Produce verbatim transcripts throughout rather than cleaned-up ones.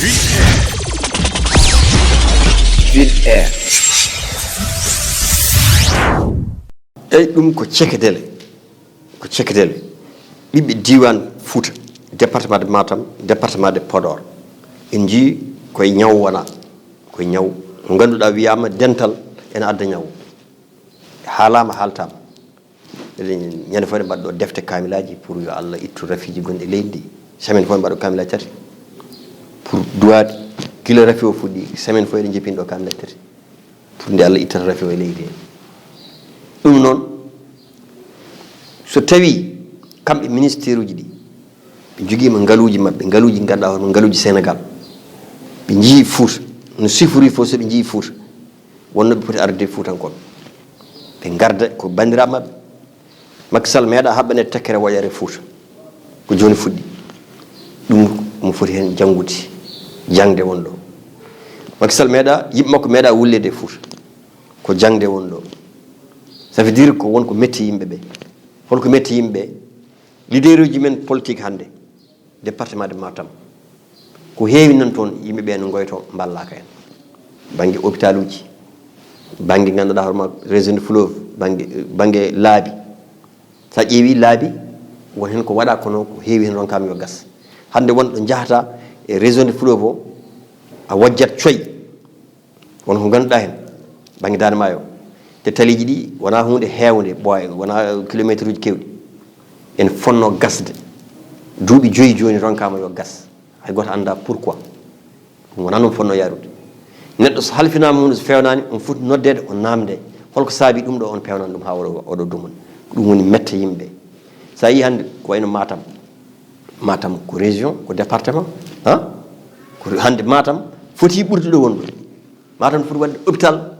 Vin Air. Eyyi, ɗum ko cekdele, ko cekdele ɓiɓɓe diiwaan Fuuta, département de Matam, département de Podor. En njii koye ñaw wona, koye ñaw mo ngannduɗaa wiyaama dental ene adda ñaw. Haalaama, haaltaama. Eɗen ñande fof eɗen mbaɗa ɗo defte kaamilaaji pour yo Allah ittu rafiiji gonɗi e leydi ndi. Semaine fof eɗen mbaɗa kaamilaaji tati. Pour duwaade, gila rafi o fuɗɗi, semaine fof eɗen njippina ɗo kaamilaaji tati. Pour nde Allah ittata rafi o e leydi he. Ɗum noon, so tawii kamɓe ministère uji ɗi, ɓe njogiima ngaluuji maɓɓe, ngaluuji ngannduɗaa hono ngaluuji Sénégal. Ɓe njiyii Fuuta, no sifori fof so ɓe njiyii Fuuta, wonno ɓe poti arde Fuutankooɓe. Ɓe ngarda ko banndiraaɓe maɓɓe. Macky Sall meeɗaa haɓɓaneede tekkere woƴere Fuuta. Ko jooni fuɗɗi. Ɗum mo foti heen janngude, jaŋde won ɗo. Macky Sall meeɗaa, yimɓe makko meeɗaa wulleede e Fuuta. Ko jaŋde won ɗo. Ça veut dire ko won ko metti yimɓe ɓe. Hol ko metti yimɓe ɓe? Leader uji men politique hannde, département de Matam, ko heewi nan toon, yimɓe ɓe no ngoyto, mballaaka en. Bannge hôpital uji, bannge ngannduɗaa hoore ma région de fleuve, bannge, bannge laabi. So a ƴeewi laabi, won heen ko waɗa, kono ko heewi heen ronkaama yo gas. Hannde won ɗo njahata e région de fleuve o, a wojjat coy. Won ko ngannduɗaa heen, bannge Daande Maayo. Te taliiji ɗi wonaa huunde heewnde, ɓooy, wonaa kilomeeteruuji keewɗi. En fonnoo gasde. Duuɓi joyi jooni ronkaama yo gas. Hay gooto anndaa pourquoi. Ɗum wonaa noon fonnoo yaarude. Neɗɗo so halfinaama huunde, so feewnaani, omo foti noddeede, o naamndee. Hol ko saabii ɗum ɗo, on peewnaani ɗum haa oɗo, oɗo dumun? Ko ɗum woni mette yimɓe. So a yii hannde ko wayno Matam. Matam ko région, ko département, ha? Ko hannde Matam foti ɓurde ɗo wonde. Matam foti waɗde hôpital,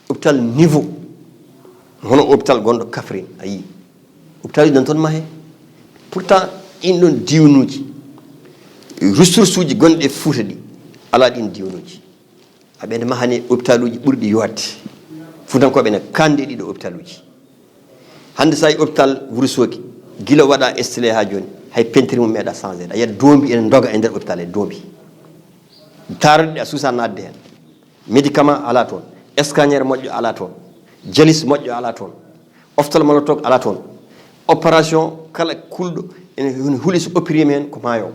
hôpital niveau. Hono hôpital gonɗo Kaffrine, a yii. Hôpital uji nan toon mahe. Pourtant, ɗin ɗon diwnuuji, ressource uji gonɗi e Fuuta ɗi, alaa ɗin diwnuuji. Aɓe ene mahani hôpital uji ɓurɗi yooɗde. Fuutankooɓe ene kaandi e ɗiɗo hôpital uji. Hannde so a yii hôpital Wuro Soogi, gila waɗa installé haa jooni, hay peinture mum meeɗa changé. A yiyat doombi ene ndoga e nder hôpital he, doombi. Taaruɗe ɗe a suusa naatde heen. Médicament alaa toon, scanner moƴƴo alaa toon, dialyse moƴƴo alaa toon, ophtalmologue alaa toon. Opération kala kulɗo ene huli, so opéré heen ko maayo.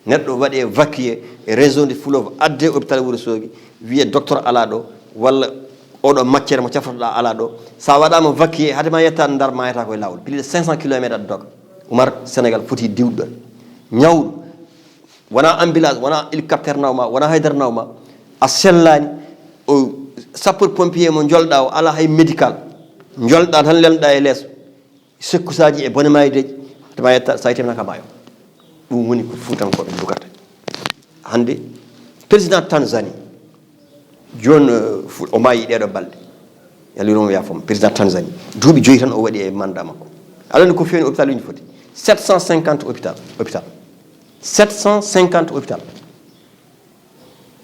Neɗɗo waɗe évacué e région de fleuve, adde hôpital Wuro Soogi, wiye docteur alaa ɗo, walla oɗo matière mo cafrotoɗaa alaa ɗo. So a waɗaama évacué, hade ma yetta Ndar, maayata koye laawol. Plus de cinq cents kilomètres aɗa doga. Umar, Sénégal foti diwɗo. Ñawɗo, wonaa ambulance, wonaa hélicoptère nawma, wonaa haydara nawma. A sellaani, o sapeur pompier mo njolɗaa o alaa hay médical. Njolɗaa tan lelnoɗaa e leeso. Sekkusaaji e bone maayi deƴƴi, hade ma yetta, so a yettiima tan ko maayo. Ɗum woni ko Fuutankooɓe ndogata. Hannde, président Tanzanie, jooni, eh, fu-, o maayi ɗeeɗo balɗe. Yalla yurmo yaafo mo, président Tanzanie. Duuɓi joyi tan o waɗi e mandat makko. Aɗa anndi ko feewni hôpital uji foti? Sept cent cinquante hôpital, hôpital. Sept cent cinquante hôpital.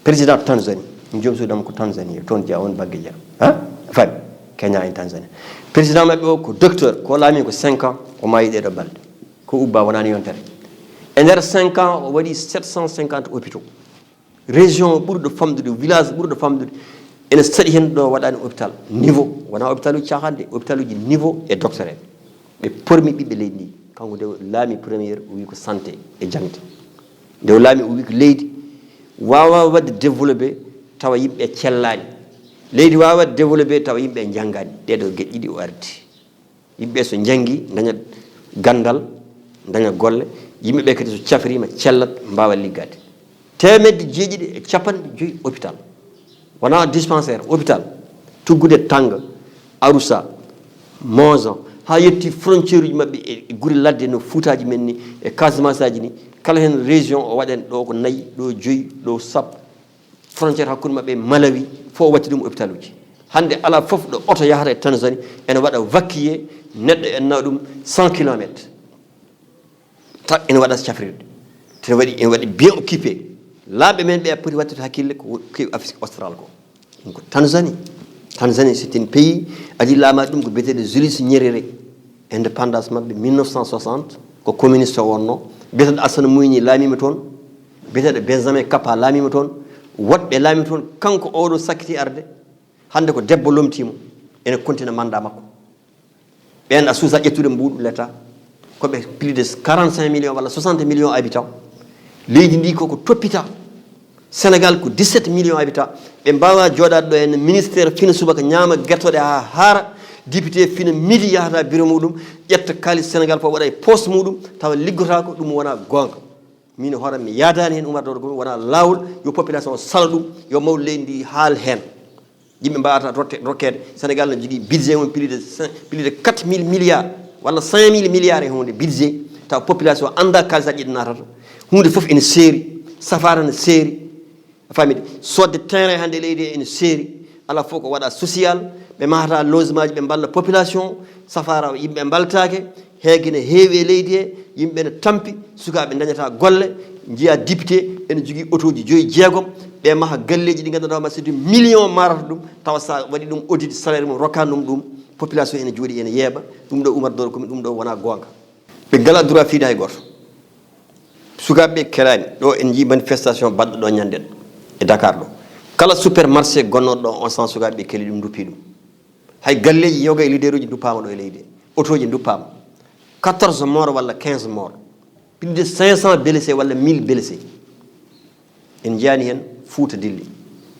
Président Tanzanie, joom suudu am ko Tanzanie, toon jeyaa, on bannge jeyaa. Ha? Fami? Kenya en Tanzanie. Président maɓɓe o ko docteur, ko laami ko cinq ans, o maayi ɗeeɗo balɗe. Ko ubba, wonaani yontere. E nder cinq ans, o waɗi sept cent cinquante hôpitaux. Région ɓurɗo famɗude, village ɓurɗo famɗude, ene saɗi heen ɗo waɗaani hôpital niveau. Wonaa hôpital uji caaxaan de, hôpital uji niveau e docteur en. Ɓe pormi ɓiɓɓe leydi ndi. Kanko nde o laami première, o wi ko santé e jaŋde. Nde o laami, o wi ko leydi waawaa waɗde développé tawa yimɓe cellaani. Leydi waawaa waɗde développé tawa yimɓe njanngaani. Ɗeeɗo geɗe ɗiɗi o ardi. Yimɓe so njanngi, ndaña ganndal, ndaña golle. Yimɓe ɓe kadi so cafriima, cellat, mbaawa liggaade. Teemedde jeeɗiɗi e capanɗe joyi hôpital. Wonaa dispensaire, hôpital. Tuggude Tanga, Aroussa, Monzon, haa yetti frontière uji maɓɓe e, e gure ladde no Fuutaaji men ni, e Casamance aji ni. Kala heen région o waɗen ɗo ko nayi, ɗo joyi, ɗo sappo. Frontière hakkunde maɓɓe e Malawi, fof o watti ɗum hôpital uji. Hannde alaa fof ɗo oto yahata e Tanzanie, ene waɗa vaquiyé neɗɗo en nawa ɗum cent kilomètres. Ta ene waɗa cafrirde. Te waɗi, ene waɗi bien occupé. Laaɓe men ɓe poti wattude hakkille ko kewi Afrique Austral ko. Ɗum ko Tanzanie. Tanzanie, c'est un pays, adi laama ɗum ko biyeteeɗo Julius Nyerere. Indépendance maɓɓe mille neuf cent soixante, ko communiste o wonno. Biyeteeɗo Assane Mwinyi laamiima toon. Biyeteeɗo Benjamin Kappa laamiima toon. Woɗɓe laamiima toon. Kanko oɗo sakkiti arde. Hannde ko debbo lomtiimo. Ene kontina mandat makko. Ɓeen a suusa ƴettude mbuuɗu l'État. Ko ɓe plus de quarante-cinq millions walla soixante millions habitants. Leydi ndi koko toppita. Sénégal ko dix-sept millions habitants. Ɓe mbawa jooɗaade ɗo heen, ministère fina subaka, ñaama gertoɗe haa haara. Député fina midi, yahata bureau muɗum, ƴetta kaalis Sénégal fof waɗa e poste muɗum, tawa liggotako. Ɗum wona goonga. Min hoore mi yaadaani heen, Oumar Daouda Koumi, wona laawol. Yo population o sala ɗum, yo mawɗo leydi ndi haal heen. Yimɓe mbawata rotte- rokkeede. Sénégal no jogii budget mum plus de cinq- plus de quatre mille milliards walla cinq mille milliards e hunde budget, tawa population annda kaalis aji ɗi natata. Hunde fof ene seeri, safaara ne seeri. A faami de? Sodde terrain hannde leydi he ene seeri. Ala fof ko waɗa social, ɓe mahata logement ji, ɓe mballa population. Safaara o yimɓe mbaltaake. Heege ne heewi e leydi he, yimɓe ne tampi, sukaaɓe dañata golle. Njiya député ene jogii otooji joyi jeegom, ɓe maha galleeji ɗi ngannduɗaa ma, c'est des millions marata ɗum, tawa sa waɗi ɗum audit, salaire mum rokkani ɗum ɗum. Population ene jooɗi ene yeeɓa. Ɗum ɗo, Oumar Daouda Koumi, ɗum ɗo wona goonga. Ɓe ngala droit fiide hay gooto. Sukaaɓe ɓe keraani. Ɗo en njii manifestation baɗɗo ɗo ñande e Dakar ɗo. Kala supermarché gonnooɗo ɗo, on san sukaaɓe ɓe keli ɗum, nduppi ɗum. Hay galleeji yoga e leader uji nduppaama ɗo e leydi. Otooji nduppaama. Quatorze morts walla quinze morts. Plus de cinq cents blessés walla mille blessés. En njiyaani heen Fuuta Dilli.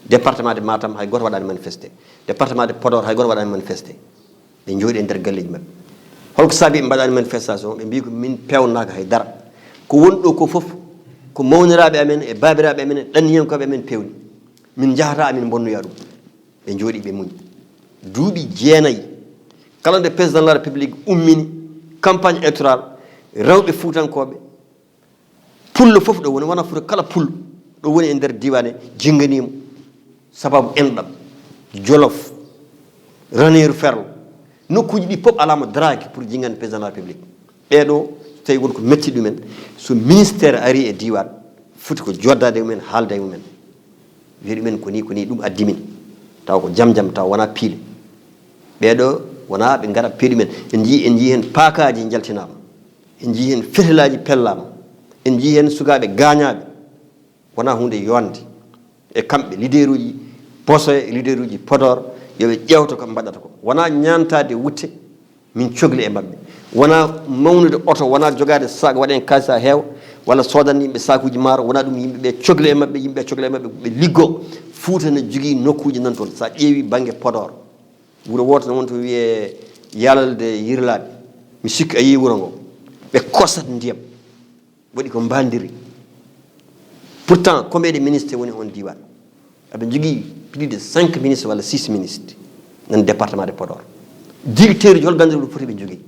Département de Matam hay gooto waɗaani manifesté. Département de Podor hay gooto waɗaani manifesté. Ɓe njooɗi e nder galleeji maɓɓe. Holko saabi ɓe mbaɗaani manifestation? Ɓe mbii ko min peewnaaka hay dara. Ko woni ɗo ko fof ko mawniraaɓe amen e baabiraaɓe amen e ɗanniyankooɓe amen peewni. Min njahata amin mbonnoya ɗum. Ɓe njooɗi, ɓe muñi. Duuɓi jeenayi, kala nde président de la République ummini campagne électorale, rewɓe fuutankooɓe, pullo fof ɗo woni, wona Fuuta, kala pullo ɗo woni e nder diiwaan he, jinnganii mo sababu enɗam. Jolof, Raneeru, Ferlo, nokkuuji ɗi fof alaa mo daraaki pour jinngande président de la République. Ɓee ɗo, so tawi won ko metti ɗumen, so ministère ari e diiwaan, foti ko joddaade e mumen, haalda e mumen. Wiya ɗumen ko ni, ko ni ɗum addi min. Tawa ko jam jam, tawa wona piile. Ɓee ɗo wona ɓe ngara peeɗu men. En njii, en njii heen paakaaji njaltinaama. En njii heen fetelaaji pellaama. En njii heen sukaaɓe gaañaaɓe. Wona huunde yonde. E kamɓe, leader uji Bosoya e leader uji Podor, yo ɓe ƴeewto ko ɓe mbaɗata ko. Wona ñaantaade wutte, min cogli e maɓɓe. Wona mawnude oto, wona jogaade sac, waɗen kaalis haa heewa, walla soodande yimɓe saakuuji maaro, wona ɗum. Yimɓe ɓe cogli e maɓɓe, yimɓe ɓe cogli e maɓɓe, ɓe liggo. Fuuta ne jogii nokkuuji nan toon. So a ƴeewi bannge Podor, wuro wooto ne woni to wiyee Yalde Yirlaaɓe. Mi sikki a yii wuro ngo. Ɓe kosat ndiyam. Waɗi ko mbaandiri. Pourtant, combien de ministres woni on diiwaan? Aɓe njogii plus de cinq ministres walla six ministres nan département de Podor. Directeur uji, hol ganndirɗo ɗum foti ɓe njogii?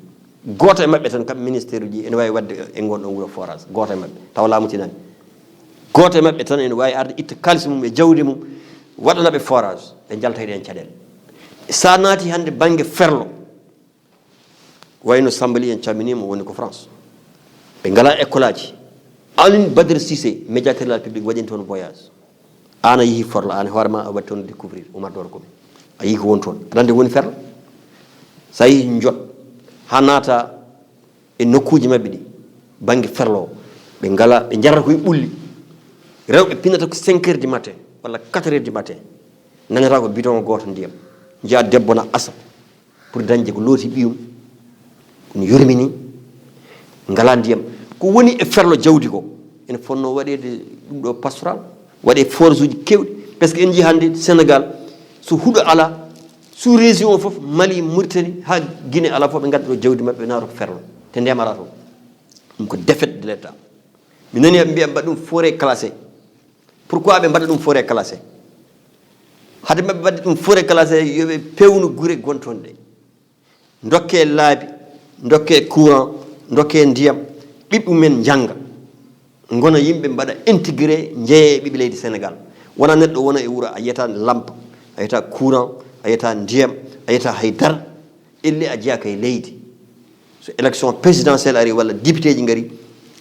Gooto e maɓɓe tan, kam ministère uji, ene waawi waɗde e ngoon ɗon wuro forage. Gooto e maɓɓe, tawa laamu tinaani. Gooto e maɓɓe tan ene waawi arde itta kaalis mum e jawdi mum, waɗana ɓe forage, ɓe njalta e ɗeen caɗeele. So a naati hannde bannge Ferlo, wayno Samba Ly en calminiima, woni ko France. Ɓe ngalaa école aji. Alioune Badara Cissé, médiateur de la République, waɗi toon voyage. Aan a yehi Ferlo, aan hoore ma a waɗi toon découvrir Oumar Daouda Koumi. A yehi ko woni toon. Aɗa anndi ko woni Ferlo? So a yehi Ndiot, haa naata e nokkuuji maɓɓe ɗi, bannge Ferlo o, ɓe ngalaa, ɓe njarata ko e ɓulli. Rewɓe pinata ko cinq heures du matin walla quatre heures du matin. Nangata ko bidon gooto ndiyam. Njiya debbo na asa pour dañde ko looti ɓiyum. Ɗum yurmini, ngalaa ndiyam. Ko woni e Ferlo jawdi ko, ene fotnoo waɗeede ɗum ɗo pastoral, waɗee forage uji keewɗi. Par ce que en njii hannde Sénégal, so huɗo alaa, sous région o fof, Mali, Mauritanie, haa Guinée, alaa fof, ɓe ngadda ɗo jawdi maɓɓe, ɓe naata ko Ferlo, te ndiyam alaa toon. Ɗum ko défaite de l'État. Mi nani ɓe mbiya mbaɗa ɗum forêt classée. Pourquoi ɓe mbaɗa ɗum forêt classée? Hade maɓɓe waɗde ɗum forêt classée, yo ɓe peewnu gure gontonɗe. Ndokkee laabi, ndokkee courant, ndokkee ndiyam, ɓiɓɓe mumen njannga, ngona yimɓe mbaɗa intégré, njeyee e ɓiɓɓe leydi Sénégal. Wona neɗɗo wona e wuro, a yiyata lampe, a yiyata courant, a yiyata ndiyam, a yiyata hay dara, ellee a jeyaaka e leydi. So élection présidentielle ari walla député ji ngari,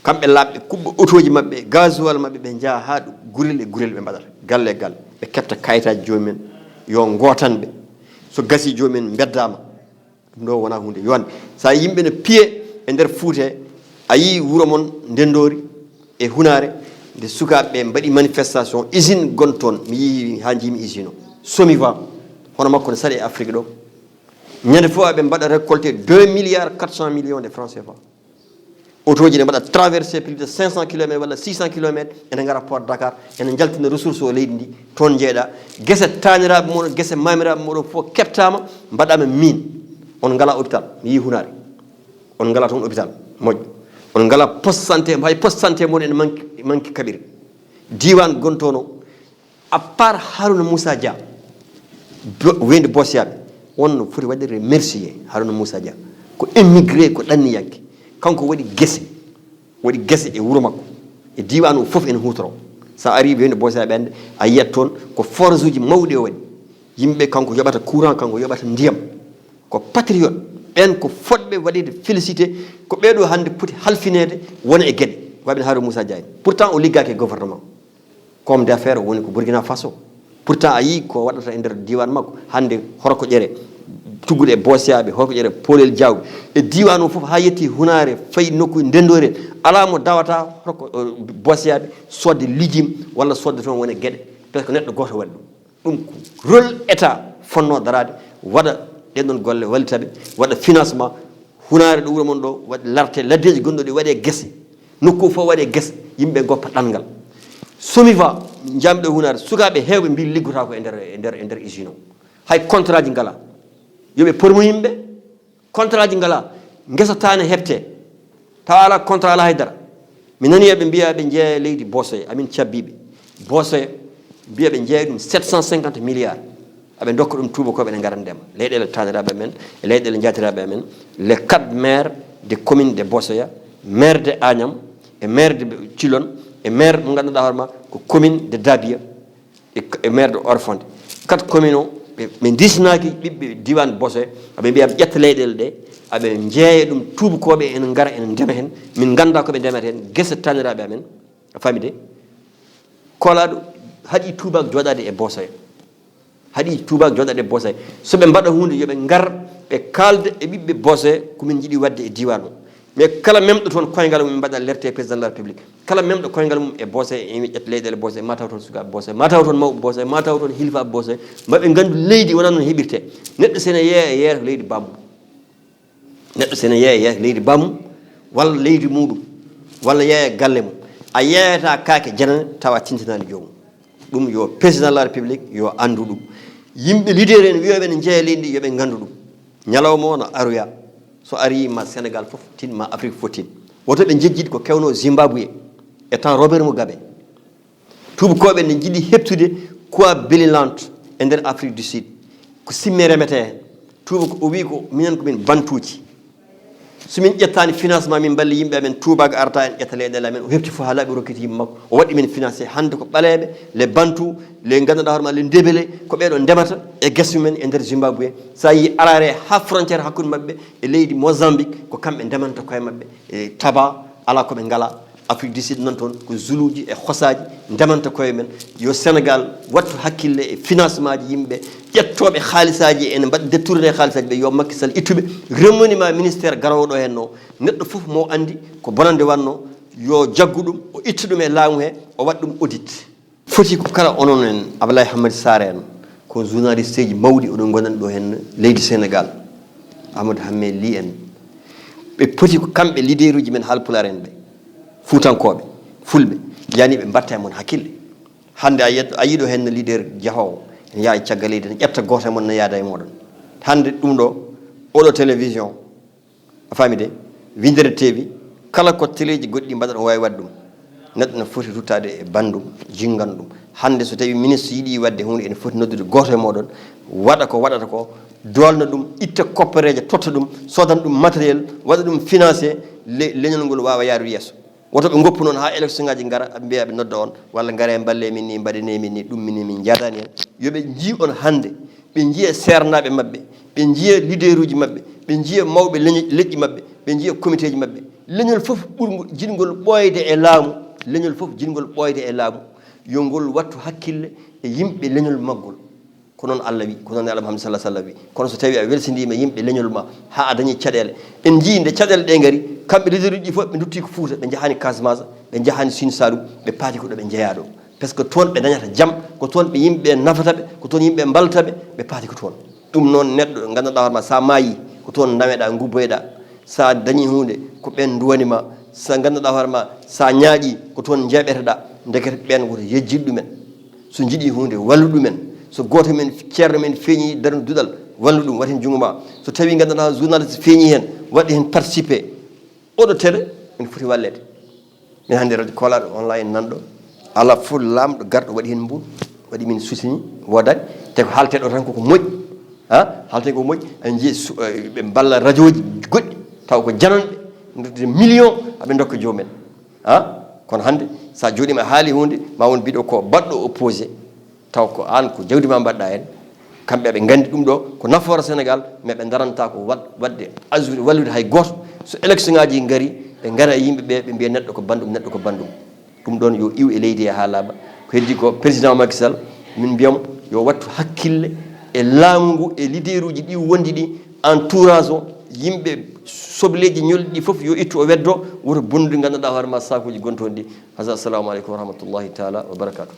kamɓe laaɓɓe kuɓɓa otooji maɓɓe, gasoil maɓɓe, ɓe njaha haa ɗo gurel e gurel ɓe mbaɗata, galle e galle, ɓe keɓta kayitaaji jomumen, yo ngootan ɓe. So gasii jomumen mbeddaama. Ɗum ɗo wona huunde yonde. So a yimɓe no piye e nder Fuuta he, a yii wuro mon Ndenndoori e Hunaare, Nde sukaaɓe ɓe mbaɗi manifestation, usine gon toon, mi yii haa njiimi usine o. Somiva, hono makko ne saɗi e Afrique ɗo. Ñande fof aɓe mbaɗa récolté deux milliards quatre cent millions de francs C F A. Otooji ne mbaɗa traversé plus de cinq cent kilomètres walla six cent kilomètres, ene ngara port Dakar, ene njaltina ressource o leydi ndi, toon njeeɗa. Gese taaniraaɓe moɗon, gese maamiraaɓe moɗon fof keɓtaama, mbaɗaama mine. On ngala hôpital, mi yii Hunaare. On ngala toon hôpital moƴƴo. On ngala poste santé, hay poste santé moɗon ene manque, manque kaɓirɗe. Diiwaan gon toon o, à part Harouna Moussa Dia, bo-, weendu Bosiyaaɓe, on no foti waɗde remercier Harouna Moussa Dia. Ko immigré, ko ɗanniyanke. Kanko waɗi gese, waɗi gese e wuro makko, e diiwaan o fof ene huutoro. So a arii weendu Bosiyaaɓe hannde, a yiyat toon ko forage uji mawɗi o waɗi. Yimɓe kanko yoɓata courant, kanko yoɓata ndiyam. Ko patriote, ɓeen ko fotɓe waɗeede félicité, ko ɓee ɗo hannde poti halfineede wona e geɗe, waɓe no Harouna Moussa Dia en. Pourtant o liggaaki e gouvernement. Comme d'affaires o woni ko Burkina Faso. Pourtant a yii ko waɗata e nder diiwaan makko. Hannde horko ƴere tuggude e Bosiyaaɓe, horko ƴere Polel Diawɓe. E diiwaan o fof haa yetti Hunaare, fayi nokku Ndenndoori. Alaa mo dawata horko, eh, Bosiyaaɓe soodde lijim walla soodde toon wona geɗe. Parce que neɗɗo gooto waɗi ɗum. Ɗum ko rôle État fotnoo daraade, waɗa ɗeen ɗoon golle, wallita ɓe, waɗa financement, Hunaare ɗo wuro mon ɗo, waɗa larte laddeeji gonɗo ɗi waɗe gese. Nokku fof waɗe gese, yimɓe ngoppa ɗanngal. Somiva, njamɗe Hunaare, sukaaɓe heewɓe mbii liggotaako e nder, e nder, e nder usine o. Hay contrat ji ngala. Yo ɓe pormo yimɓe, contrat ji ngala. Ngesa taane heɓte. Tawa alaa contrat, alaa haydara. Mi nani eɓe mbiya ɓe jeeya leydi Bossoya, amin cabbiiɓe. Bossoya mbiya ɓe jeeya ɗum sept cent cinquante milliards. Aɓe ndokka ɗum tuubakooɓe ene ngara ndema. Leyɗeele taaniraaɓe amen, e leyɗeele njaatiraaɓe amen, les quatre maires de commune de Bossoya, maire de Agnam, e maire de Thilone, e maire mo ngannduɗaa hoore ma ko commune de Dabia, e, e maire de Orfonde. Quatre commune o, ɓe, ɓe ndisnaaki ɓiɓɓe diiwaan Bossoya, aɓe mbiya ƴetta leyɗeele ɗe, aɓe jeeya ɗum tuubakooɓe ene ngara ene ndema heen, min ngannda ko ɓe ndemata heen, gese taaniraaɓe amen, a faami de? Kolaaɗo haɗi tuubaak jooɗaade e Bossoya. Haɗi tuubaak jooɗaade e Bossoya. So ɓe mbaɗa huunde, yo ɓe ngar, ɓe kaalda e ɓiɓɓe Bossoya ko min njiɗi waɗde e diiwaan o. Mais kala memɗo toon koyngal mum, min mbaɗa alerte président de la République. Kala memɗo koyngal mum e Bossoya, ene ƴetta leyɗeele Bossoya, ma taw toon sukaaɓe Bossoya, ma taw toon mawɓe Bossoya, ma taw toon hilifaaɓe Bossoya, ma ɓe nganndu leydi wonaa noon heɓirte. Neɗɗo so ene yeeya, yeeyata ko leydi baammum. Neɗɗo so ene yeeya, yeeya leydi baammum, walla leydi muɗum, walla yeeya galle mum. A yeeyata kaake janane tawa tintinaani joomum. Ɗum yo président de la République yo anndu ɗum. Yimɓe leader en wiyooɓe ne njeeya leydi ndi, yo ɓe nganndu ɗum. Ñalawma o no aroya. So arii, ma Sénégal fof tin, ma Afrique fof tin. Woto ɓe njejjit ko kewnoo Zimbabwe e temps Robert Mugabe. Tuubakooɓe ne njiɗi heɓtude Kowabéliland e nder Afrique du Sud. Ko simme remetee heen. Tuubak o wii ko minen ko min Bantuuji. So min ƴettaani financement, min mballi yimɓe amen, tuubaak arata en ƴetta leyɗeele amen. O heɓti fof haa laaɓi, o rokkiti yimɓe makko. O waɗi min financé. Hannde ko ɓaleeɓe, les Bantous, les ngannduɗaa hoore ma, les Ndebele, ko ɓee ɗo ndemata e gese mumen e nder Zimbabwe. So a yii araare haa frontière hakkunde maɓɓe e leydi Mozambique, ko kamɓe ndemanta koye maɓɓe. E taba, alaa ko ɓe ngalaa. Afrique du Sud noon toon ko Zuluuji e Xosaaji ndemanta koye men. Yo Sénégal wattu hakkille e financement ji yimɓe, ƴettooɓe haalisaaji ene mbaɗa détourné haalisaaji ɓe, yo Macky Sall ittuɓe. Remaniement ministère garoowo ɗo heen o, neɗɗo fof mo anndi ko bonannde wannoo, yo jaggu ɗum, o ittu ɗum e laamu he, o waɗa ɗum audit. Foti ko kala onon en, Ablaye Hamadi Sarr en, ko journaliste ji mawɗi oɗon ngonani ɗo heen leydi Sénégal, Amadou Hamme Ly en. Ɓe poti ko kamɓe leader uji men Haalpulaar en ɓe, Fuutankooɓe, Fulɓe, yani ɓe mbatta e mon hakkille. Hannde a yiyat, a yii ɗo heen leader jahoowo, ene yaha e caggal leydi, ene ƴetta gooto e mon, ne yaada e mooɗon. Hannde ɗum ɗo, oɗo télévision, a faami de, winndere teewi, kala ko teleeji goɗɗi mbaɗa, ɗum waawi waɗde ɗum. Neɗɗo ne foti ruttaade e banndum, jinngan ɗum. Hannde so tawi ministre yiɗi waɗde huunde, ene foti noddude gooto e mooɗon, waɗa ko waɗata ko, doolna ɗum, itta koppareeje, totta ɗum, soodana ɗum matériel, waɗa ɗum financé, le-, leñol ngol waawa yaarude yeeso. Woto ɓe ngoppu noon haa élection ngaji ngara, ɓe mbiya ɓe nodda on, walla ngare mballe min ni, mbaɗene min ni, ɗum min ni min njaadani hen. Yo ɓe njii on hannde, ɓe njiya seernaaɓe maɓɓe, ɓe njiya leader uji maɓɓe, ɓe njiya mawɓe leñi-, leƴƴi maɓɓe, ɓe njiya comité ji maɓɓe. Leñol fof ɓurngol, jiɗngol ɓooyde e laamu, leñol fof jiɗngol ɓooyde e laamu, yo ngol wattu hakkille e yimɓe leñol maggol. Ko noon Allah wi, ko noon Nelaɗo Muhammad sallallahu alaihi wasallam wi. Kono so tawi a welsindiima yimɓe leñol ma, haa a dañi caɗeele. En njii nde caɗeele ɗe ngari, kamɓe leader uji ɗi fof ɓe ndutti ko Fuuta, ɓe njahaani Casamance, Ɓe njahani Sine Saloum, ɓe paati ko ɗo ɓe njeyaa ɗo. Par ce que toon ɓe dañata jam, ko toon ɓe yimɓe nafata ɓe, ko toon yimɓe mballata ɓe, ɓe paati ko toon. Ɗum noon, neɗɗo gandanɗa hoore ma, sa maayi, ko toon ndaweɗa, ngubboyɗa. Sa dañi hunde, ko ɓen nduwani ma. Sa gandanɗa hoore ma, sa ñaaƴi, ko toon njeeɓeteɗa. Ndekete ɓen woto yejjit ɗumen. So jiɗi hunde, wallu ɗumen. So gooto men, ceerno men feeñi darnde duɗal, wallu ɗum, waɗ heen junngo ma. So tawi gandanɗa journaliste feeñi heen, waɗ heen participé. Oɗo télé, ene foti walleede. Min hannde radio kolaɗo online nanɗo, ala fof laamɗo garɗo waɗi heen mbuuɗ, waɗi min soutenir, woodani. Te ko haalteɗo tan koko moƴƴi. Ha, haalten ko moƴƴi, en jii su-, eh, ɓe mballa radiooji goɗɗi, taw ko jananɓe, nderde million, aɓe ndokka jomumen. Ha, kono hannde, sa jooɗima a haali hunde, ma won mbiɗo ko baɗɗo opposé. Taw ko an, ko jawdi ma mbaɗɗa heen. Kamɓe ɓe nganndi ɗum ɗo, ko nafoore Sénégal, mais ɓe daranta ko waɗ-, waɗde assurer, wallude hay gooto. So élection ngaji ngari, ɓe ngara e yimɓe ɓe, ɓe mbiya neɗɗo ko banndum, neɗɗo ko banndum. Ɗum ɗoon yo iw e leydi he haa laaɓa. Ko heddi ko président Macky Sall, min mbiyamo yo wattu hakkille e laamu ngu, e leaderuji ɗi wondi ɗi, entourage o, yimɓe sobleji ñolɗi ɗi fof yo ittu o weddo, woto bonnude gandanɗa hoore ma sakuji gontoɗi ɗi. Hasa, assalamu aleykum wa rahmatullahi taala wa barakatuh.